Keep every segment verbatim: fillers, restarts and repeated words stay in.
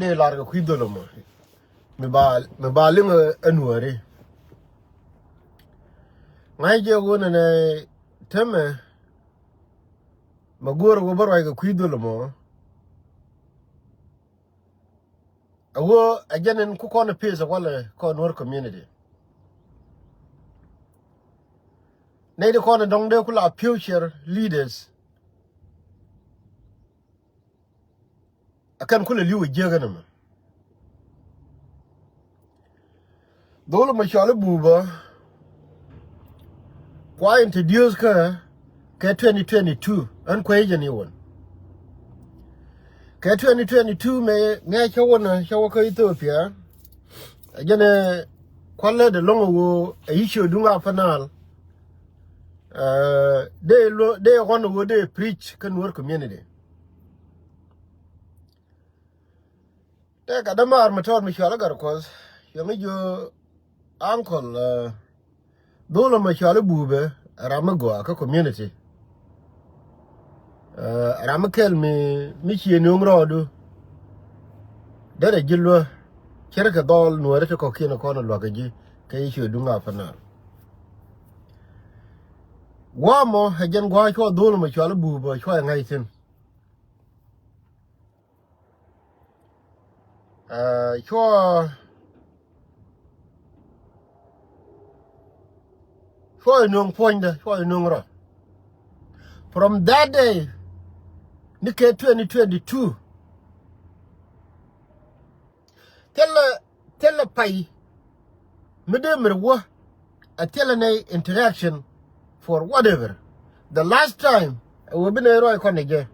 dee lar kɛ kui̱ dhol ɛmɔ. Mi ba, mi ba liŋ ɛ, ɛ Nuääri. Ŋa̱c jɛ ɣöö nɛnɛ täämɛ mɛ go̱o̱rɛ ɣöö bä ruac kɛ kui̱ dhol ɛmɔ. Ɛ ɣöö ɛ jɛn in ku kɔn ɛ peth ɛ walɛ kɔn Nuer community. Nɛy ti kɔn ɛ dɔ̱ŋ dee ku la future leaders. Ɛ kɛn kulɛ li̱w ɛ jiäk ɛn ɛmɛ. Dhol mɛ cɔal i̱ Buubä kua introduce kä kɛ twenty twenty-two, ɛn kuecä ni wän. Kɛ twenty twenty-two mɛ ŋɛɛ cä wän cä wä kä Ethiopia. Ɛ jɛn ɛ kualɛ dee lɔ̱ŋ ɛ ɣöö ɛ yi̱ ciö duŋ a pä naal. Ɛ, dee luɔ, dee ɣɔn ɛ ɣöö dee preach kä Nuer community. Tëëkɛ dämaar mi tɔɔt mi cɔal i̱ Gatkuɔth, cuɛ mi jiö uncle, ɛ, dhol mɛ cɔal i̱ Buubä, ram mi gɔaa kä community. Ɛ, ram mi kɛl mi, mi cie nööŋ rɔɔdu. Derɛ ji̱ luä, ce̱tkɛ dhɔl Nuääri ti kɔ̱kiɛn kɔn luäk kɛ ji̱, kɛ i̱ ciö duŋ a pä naal. Gua̱a̱ mɔ, ɛ jɛn gua̱a̱ cuɔ dhol mɛ cɔal i̱ Buubä, cuɔ ɛ ŋa̱c thi̱n. Ɛ, cuɔ, cuɔ inöŋ puɔ̱nydä, cuɔ inöŋ rɔ. From that day, ni kɛ twenty twenty-two, thilɛ, thilɛ pay mi dee mir wä, a thilɛ nɛ interaction for whatever. The last time, ɛ wä bi nɛ ruac kɔn ni jɛ.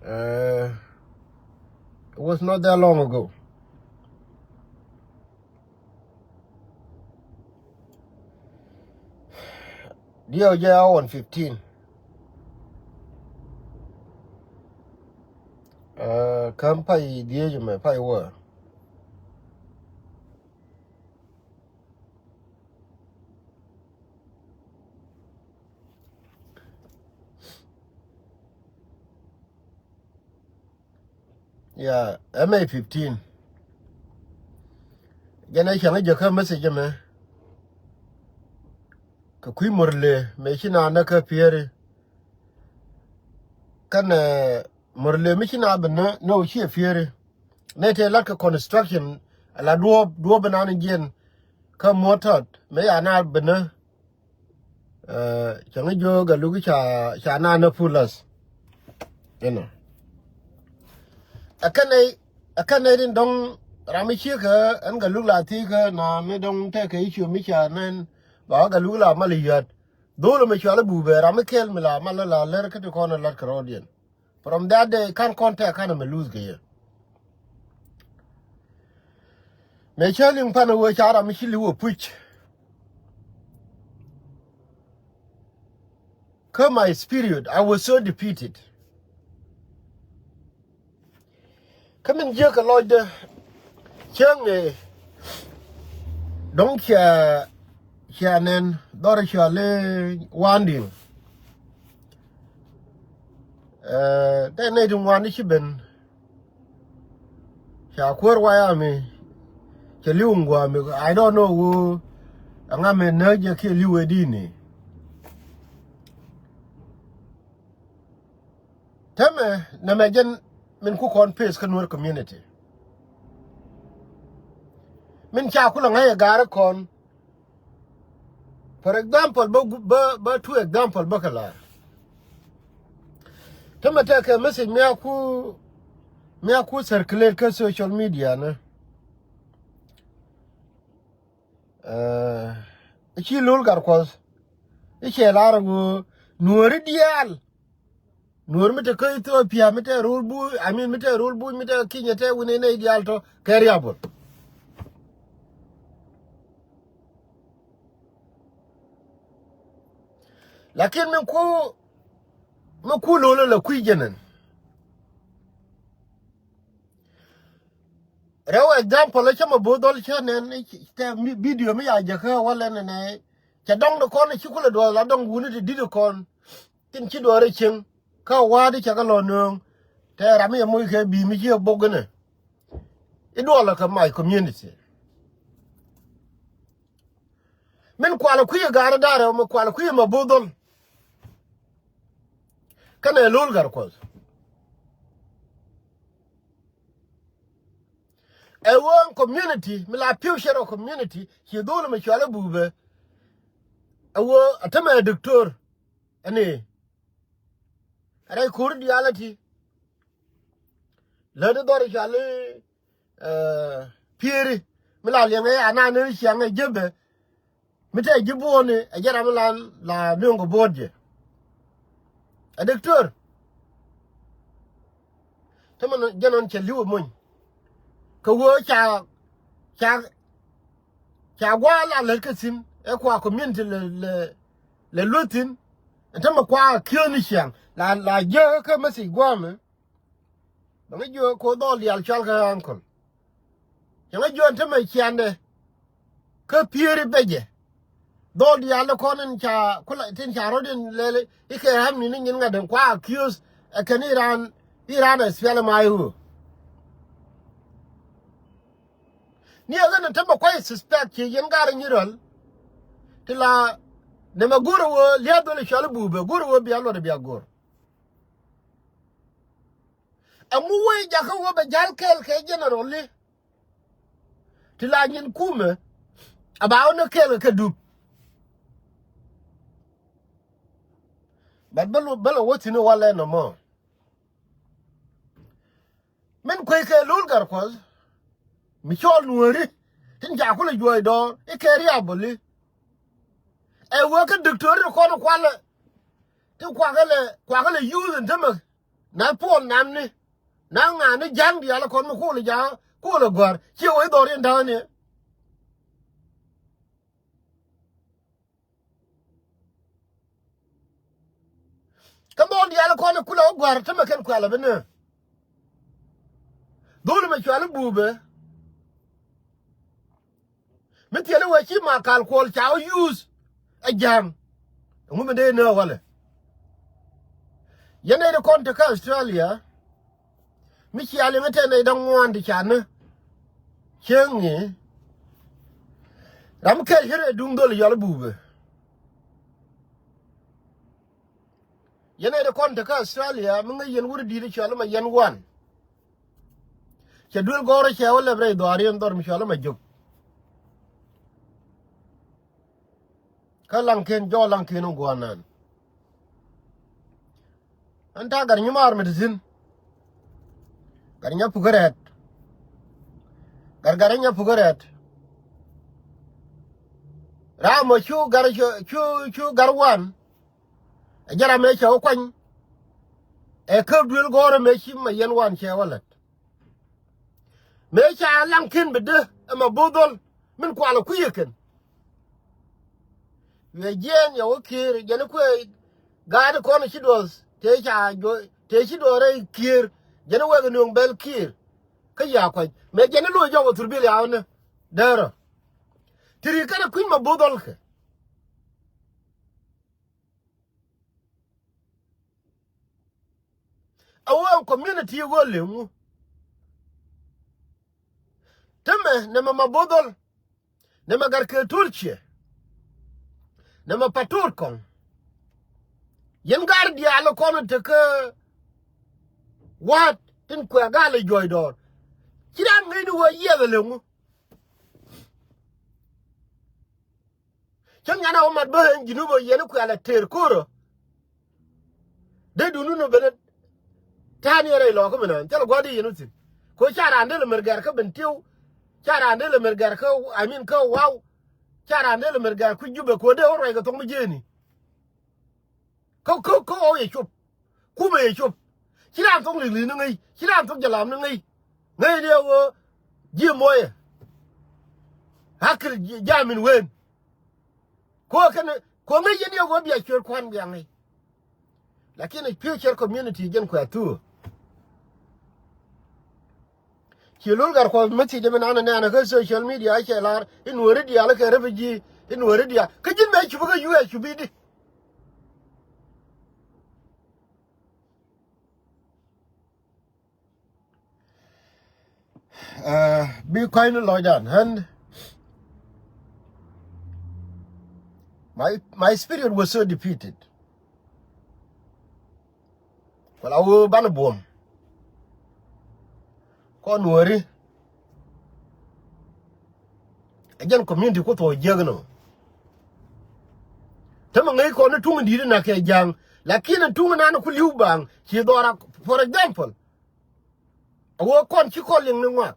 Ɛ, it was not that long ago. Diɛ jɛ awan fifteen. Ɛ, käm pay diɛ jɛ mɛ pay wä. Ya, ɛ May fifteen. Jɛn ɛ cäŋ jɛ kä message mɛ. Kɛ kui̱ Murle mɛ ci naan kä Pieri. Kɛnɛ Murle mi ci naan bi nä, nä wä ci Pieri. Nɛ tëë lat kɛ construction, ala duɔ̱ɔ̱p, duɔ̱ɔ̱p bi naan jiɛn. Kä muɔ̱t tɔt, mɛ ya naan bi nä. Ɛ, cäŋ jiök Galuk ca, ca naan nä pulas. Inɔ. Ɛ kɛn nɛy, ɛ kɛn nɛy tin dɔ̱ŋ ram mi ciekä ɛn Galuk la thi̱i̱kä na mi dɔ̱ŋ tɛkɛ i̱ ciö mi ca nɛn ba Galuk la mal i̱ yät. Dhol mi cɔal i̱ Buubä ram mi kɛl mi la mal la lär kä ti kɔn lat kɛ rɔɔdiɛn. From that day, kan kɔn tɛk kan mɛ luth kɛ yɛ. Mɛ cä liŋ pan wee ca ram mi ci li̱w ɛ puc. Kä my spirit, I was so defeated. Kä min jiäk kɛ lɔcdä cäŋ ëë dɔ̱ŋ cia, cia nɛn dhɔr cɔal i̱ Wandiŋ. Ɛ, tɛ nɛy ti ŋuan i̱ ci ben. Ca kuäär waya mi cɛ li̱w ŋuami, I don't know wu. Ɛŋa mi näk jɛ kiɛ li̱w ɛ di̱i̱ni. Täämɛ nɛmɛ jɛn min ku kɔn peth kä Nuer community. Min ca kulɛ ŋa̱c ɛ gaari kɔn. For example, bä, bä, bä two example bä kɛ lar. Täämɛ tɛkɛ message mi a ku, mi a ku circulate kä social media ni. Ɛ, ci Lul Gatkuɔth i̱ cɛ lar ɛ ɣöö Nuääri diaal. Nuäär mi te kä Ethiopia, mi te rol buc, I mean, mi te rol buc, mi te Kenya te wi̱n in nɛy diaal tɔ kɛ riabol. Lakin min ku, min ku lo̱l la kui̱ jɛnɛn. Rɛw example cä mɛ bo̱o̱ dhɔl cä nɛn, te video mi ya jɛ kä walɛ nɛnɛ. Cɛ dɔŋ de kɔn ci kulɛ duɔth la dɔŋ wuni ti di̱t de kɔn. Tin ci duɔɔr ɛ cieŋ kä wa̱a̱ di cɛ kɛ lɔ nööŋ. Tɛ ram mi yɛ moc kɛ bi̱i̱ mi ci ɛ bok inɛ. I̱ duɔlɛ kɛ my community. Min kualɛ kui̱ ɛ ga̱r ɛ da̱rɛ ɔ mi kualɛ kui̱ ɛ ma bo̱o̱th dhɔl. Kɛnɛ lo̱l Gatkuɔth. Ɛ ɣöö ɛn community mi la future ɔ community ci dho̱l mi cual i̱ Buubɛ. Ɛ ɣöö a tämɛ ɛ diktor ɛn i̱ rɛy ko̱ri diaal ɛ ti. Lätdi dhɔr i̱ cual i̱ Pieri mi la liɛŋɛ ya na ni ciaŋɛ jebɛ. Mi tɛ ji̱ buɔ̱ɔ̱ni ɛ jɛ ram mi la la nööŋ kɛ buɔ̱ɔ̱t jɛ. Ɛ diktor. Tämɛ jɛ nɔn cɛ li̱w ɛ mony. Kɛ ɣöö ca ca ca gua̱a̱ la lät kä thi̱n ɛ kua community lɛ lɛ lɛ lueth thi̱n. Ɛn tämɛ kua kiööni ciaŋ la la jiäkä kä message gua̱a̱mɛ. Bɛ ŋä jiök ko dhɔl diaal cɔal kɛ uncle. Cɛ ŋä jiök ɛn tämɛ ciandɛ. Kä Pieri bɛcɛ. Dhɔl diaal kɔn in ca kulɛ tin ca rɔ̱t in lɛl i̱ kɛ ram ni ni nyin ŋa̱t in kua accuse ɛ kɛn iran iran ɛ spiɛl ɛ ma i̱ ɣöö. Ni ɛ ɣän in tämɛ kuay suspect ci yɛn gar in nyi rɔl. Ti la nɛmɛ go̱r ɛ ɣöö lia̱a̱ dhɔl i̱ cɔal i̱ Buubɛ go̱r ɛ ɣöö bia luɔt ɛ bia go̱r. Ɛŋu wee jakä wä bɛ jal kɛɛl kɛ general li. Ti la nyin kumɛ a ba wä ni kɛɛl kɛ dup. But bä lu bä lɛ wä thi̱n wä lɛ nɔmɔ. Min kuec kɛ lo̱l Gatkuɔth mi cɔɔl nuääri tin ca kulɛ juɔc dɔɔr i̱ kɛ riaboli. Ɛ wee kä diktori ti kɔn kualɛ ti kuakɛ lɛ kuakɛ lɛ yuuth in tämɛ. Na puɔl namni na ŋa̱a̱ni ja̱ŋ diaal kɔn mi kuɔl ja̱a̱ kuɔl ɛ gɔ̱a̱r ciɛ wee dhɔr in da̱a̱ni. Kä dhɔr diaal kɔn kulɛ wä gɔ̱a̱r tämɛ kɛn kuɛl ɛ bi nɛ. Dhol mɛ cual i̱ Buubɛ. Mi thil i̱ wee ci Makal Kuɔl ca wä yuuth ɛ ja̱a̱ŋ. Ɛŋu mi dee nääk walɛ. Yɛn nɛy ti kɔn te kä Australia. Mi cia liŋ ɛ tɛn nɛy da̱ŋ ŋuan ti ca ni cieŋ ŋi̱i̱. Ram kɛl cä rɛ duŋ dhol yɔl i̱ Buubɛ. Yɛn nɛy ti kɔn te kä Australia mi ŋäc yɛn wut i̱ di̱t i̱ cɔl i̱ ma yɛn wan. Cɛ duel gɔ̱rä cɛ wä lɛp rɛy dhɔaar yɛn dhɔr mi cɔl i̱ ma jök. Kä laŋkiɛn jɔɔk laŋkiɛn in gua̱a̱r naan. Ɛn ta̱a̱ gat nyimaar mi ti thi̱n. Gat nya pukärɛt. Gat gat nya pukärɛt. Raam ɔ cu gat cu cu gat wan. Ɛ jɛ ram ëë cɛ wä kuany. Ɛ käp duel gɔ̱rä mëë ci ma yɛn wan cɛ wä lät. Mëë ca laŋ kin bi dee ɛ ma bo̱o̱th dhɔl min kualɛ kui̱ ɛ kɛn. Cuɛ jiɛɛn yɛ wä kiër jɛn i̱ kuëë gaat i̱ kɔn i̱ ci duɔth tëë ca juɔth tëë ci duɔth rɛy kiër. Jɛn i̱ wek i̱ nööŋ bɛl kiër. Kä ya kuac mëë jɛn i̱ lo̱c jɔk wä thurbil yaw ni däärä. Ti ri kɛn i̱ kui̱ny ma bo̱o̱th dhɔl kɛ. A wee community wee leŋu. Teme nɛmɛ ma bo̱o̱th dhɔl. Nɛmɛ gat kɛ tuul ciɛ. Nɛmɛ pa tuul kɔŋ. Yɛn gar diaal kɔn tekɛ wa̱a̱t tin kuɛ gal i̱ juɔc dɔɔr. Ci raan ŋäcni wee yiɛth a leŋu. Cäŋ ŋan a wä mat bä ɣän ji̱n wä bä yɛn i̱ kuɛl a tëër ko̱rä. Dee dun wun wä ben i̱ ta̱a̱n yɛn rɛy lɔɔkä mi nään thilɛ gua̱a̱r di yɛn wä thi̱n. Kɛ ɣöö ca raan dee lɛ mɛr gɛr kä ben tiw. Ca raan dee lɛ mɛr gɛr kä, I mean, kä waw. Ca raan dee lɛ mɛr gɛr kä Jubɛ kɛ ɣöö dee wä ruac kɛ thok mi jiëëni. Kä kä kä ɣɔw yɛ cop. Kumɛ yɛ cop. Ci raan thok li̱k li̱k ni ŋäc ci raan thok jɛ lam ni ŋäc. Ŋäc ni ɛ ɣöö ji̱ moyɛ. Hakil jam in wen. Kɛ ɣöö kɛn kɛ ɣöö ŋäc yɛn ni ɛ ɣöö bia cuɛɛr kua̱n bia ŋäc. Lakin ɛ future community jɛn kuɛ thuɔ̱ɔ̱. Ci lo̱l gat kuɔth message mi nan nɛn kä social media cɛ lar in weri diaal kɛ refugee in weri diaal kä ji̱n mɛ cupi kä U S cupi di. Bi kɔ̱a̱cni lɔcdan, and my, my spirit was so defeated. Wala wee banɛ buɔ̱m kɔn wääri. Ɛ jɛn community ku thuɔ̱k jiäk nɔ. Tämɛ ŋäc kɔn ni tuŋ in di̱i̱t in a kɛ ja̱a̱ŋ. Lakin in tuŋ in an ku li̱w baaŋ ci dhɔra. For example, a wee kɔn ci kɔn liŋ ni ŋuak.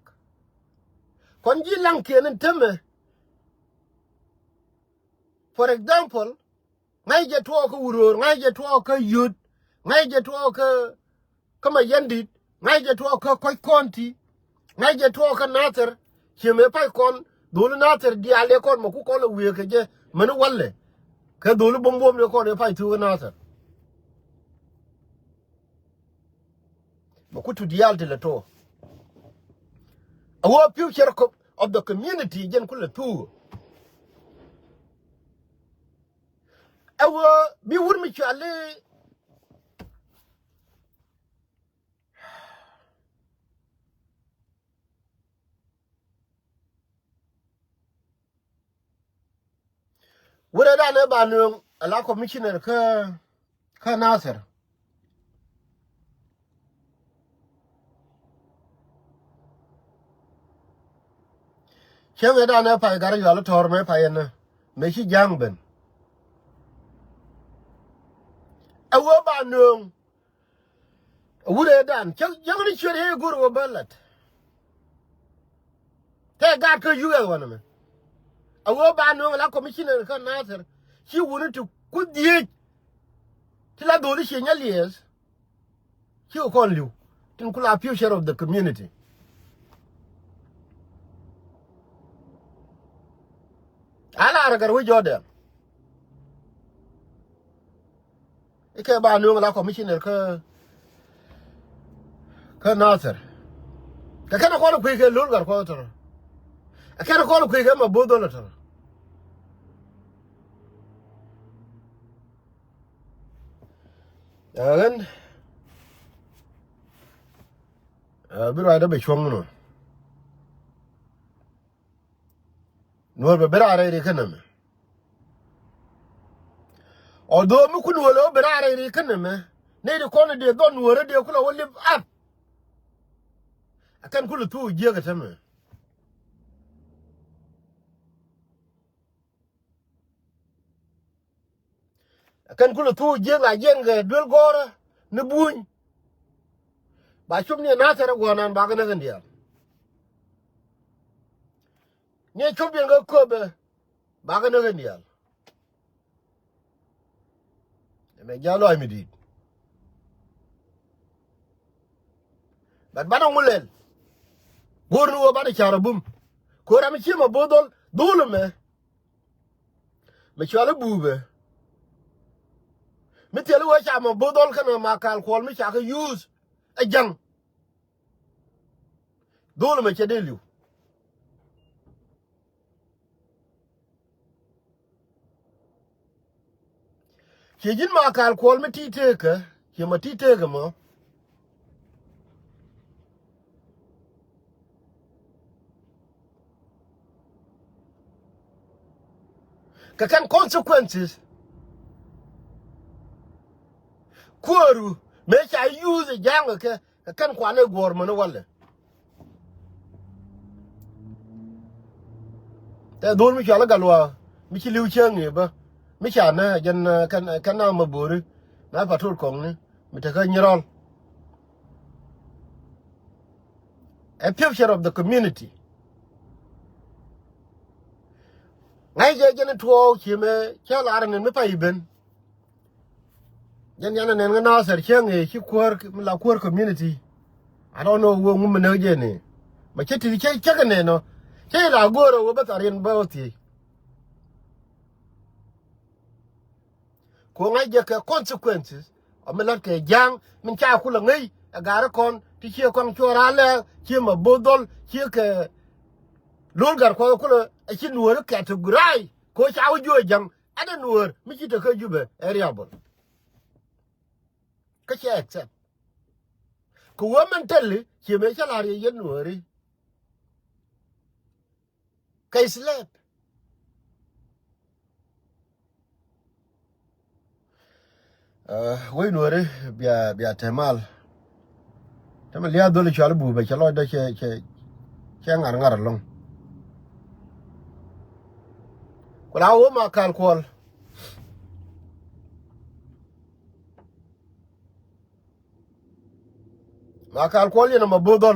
Kɔn ji̱ laŋkiɛn in tämɛ. For example, ŋa̱c jɛ tuɔɔk kä Wuror, ŋa̱c jɛ tuɔɔk kä Yut, ŋa̱c jɛ tuɔɔk kä, kä Mayɛndit, ŋa̱c jɛ tuɔɔk kä Kɔc Kɔnti, ŋa̱c jɛ tuɔɔk kä Nathir. Ciɛ mëë pac kɔn, dholi Nathir diaal ëë kɔn mɛ ku kɔn lɛ wiee kɛ jɛ, mäni walɛ. Kɛ dholi buɔ̱m buɔ̱m dee kɔn ëë pac thuk kä Nathir. Mɛ ku tu diaal ti lɛ tɔ. A wee future of the community jɛn ku lɛ thuk. A wee bi wut mi cuali. Wurɛ dan ɛ ba nueŋ a la commissioner kä, kä Nathir. Cäŋ ɛ dan ɛ pay gar yual tɔr mɛ pay ɛn mɛ ci ja̱a̱ŋ ben. Ɛ wee ba nueŋ. A wut ëë dan cä jäŋ ni ciöt ëë go̱r wä bä lat. Tɛ gaat kä U S wanɛ mɛ. A wee ba nueŋ la commissioner kä Nathir. Ci wuni ti ku dhieec. Ti la dholi ci nyɛ liɛɛth. Ci kɔn li̱w tin ku la future of the community. A la rɛ gɛr wä jɔɔdɛ. Ikɛ ba nueŋ la commissioner kä, kä Nathir. Kɛ kɛn kɔn kui̱ kɛ Lol Gatkuɔth tɔrɔ. Kɛ kɛn kɔn kui̱ kɛ Maboth Dhol tɔrɔ. Ɛ ɣän. Ɛ bi ruacdä bɛ cuɔ̱ŋ nɔ. Nuɔ̱ɔ̱r bɛ ben raar rɛy ri kä nɛmɛ. Although mi kun wä lɛ wä ben raar rɛy ri kä nɛmɛ. Nɛy ti kɔn dee dhɔn nuɔ̱ɔ̱rä dee kulɛ wä live up. Ɛ kɛn kulɛ thuk jiäk ɛ tämɛ. Ɛ kɛn kulɛ thuk jiäk la jiɛn kɛ duel gɔ̱rä ni buny. Ba cop ni Nathir ɛ guɔ̱ɔ̱nan bakɛ näk in diaal. Ni cop yɛn kɛ köpɛ bakɛ näk in diaal. Ɛmɛ ja̱ lɔac mi di̱i̱t. But banɛ ŋu lɛl. Go̱o̱r ni wä banɛ ca̱r a bum. Ko̱r ram ci Maboth Dhol dhul ɛmɛ. Mi cuali buubɛ. Mi thil wee ca Maboth Dhol kɛnɛ Makal Kuɔl mi ca kɛ use ɛ ja̱ŋ. Dhul mɛ cɛ dee li̱w. Ciɛ ji̱n Makal Kuɔl mi ti teekä, ciɛ mɛ ti teekä mɔ. Kɛ kɛn consequences. Kuääru mëë ca use ja̱a̱ŋ kɛ kɛ kɛn kuanɛ guɔ̱ɔ̱r mäni walɛ. Tɛ dhol mi cual i̱ Gatluak mi ci li̱w cäŋ i̱ bä mi ca nä jɛn kɛn kɛn na ma bo̱o̱ri na patrol kɔŋni mi tekä nyirɔl. A picture of the community. Ŋa̱c jɛ jɛn tuɔɔk ci mɛ cä lar ni mi pay ben. Jɛn yan nɛn ŋä Nasir cäŋ ëë ci kuäär mi la kuäär community. I don't know wä ŋu mi näk jɛ ni. Ma cä ti cä cä kɛ nɛn ɔ cä la go̱o̱r ɛ wä bä thar yɛn bä wä thiec. Ku ŋa̱c jɛ kɛ consequences ɔ mi la̱t kɛ ja̱a̱ŋ min ca kulɛ ŋäc ɛ ga̱r kɔn ti ciɛ kɔn cuɔr a lɛɛk ciɛ ma bo̱o̱th dhɔl ciɛ kɛ lo̱l ga̱r kuɔth kulɛ ɛ ci nuɔ̱ɔ̱ri kɛ ti guray. Ko ca wä juɔc ja̱ŋ ɛn ɛ nuɔ̱ɔ̱r mi ci te kä Jubɛ ɛ riabol. Kä ciɛ accept. Kɛ wä mɛn tɛli ciɛ mëë cä la̱r yɛ yɛn nuɔ̱ɔ̱ri. They slept. Wec Nuɔri bia, bia te mal. Te mi lia̱a̱ dholi cual i̱ Buubɛ cɛ lɔcdä cɛ, cɛ, cɛ ŋar ŋar ɛlɔ̱ŋ. Ku la wä Makal Kuɔl. Makal Kuɔl yɛn ɛmɔ bo̱o̱th dhɔl.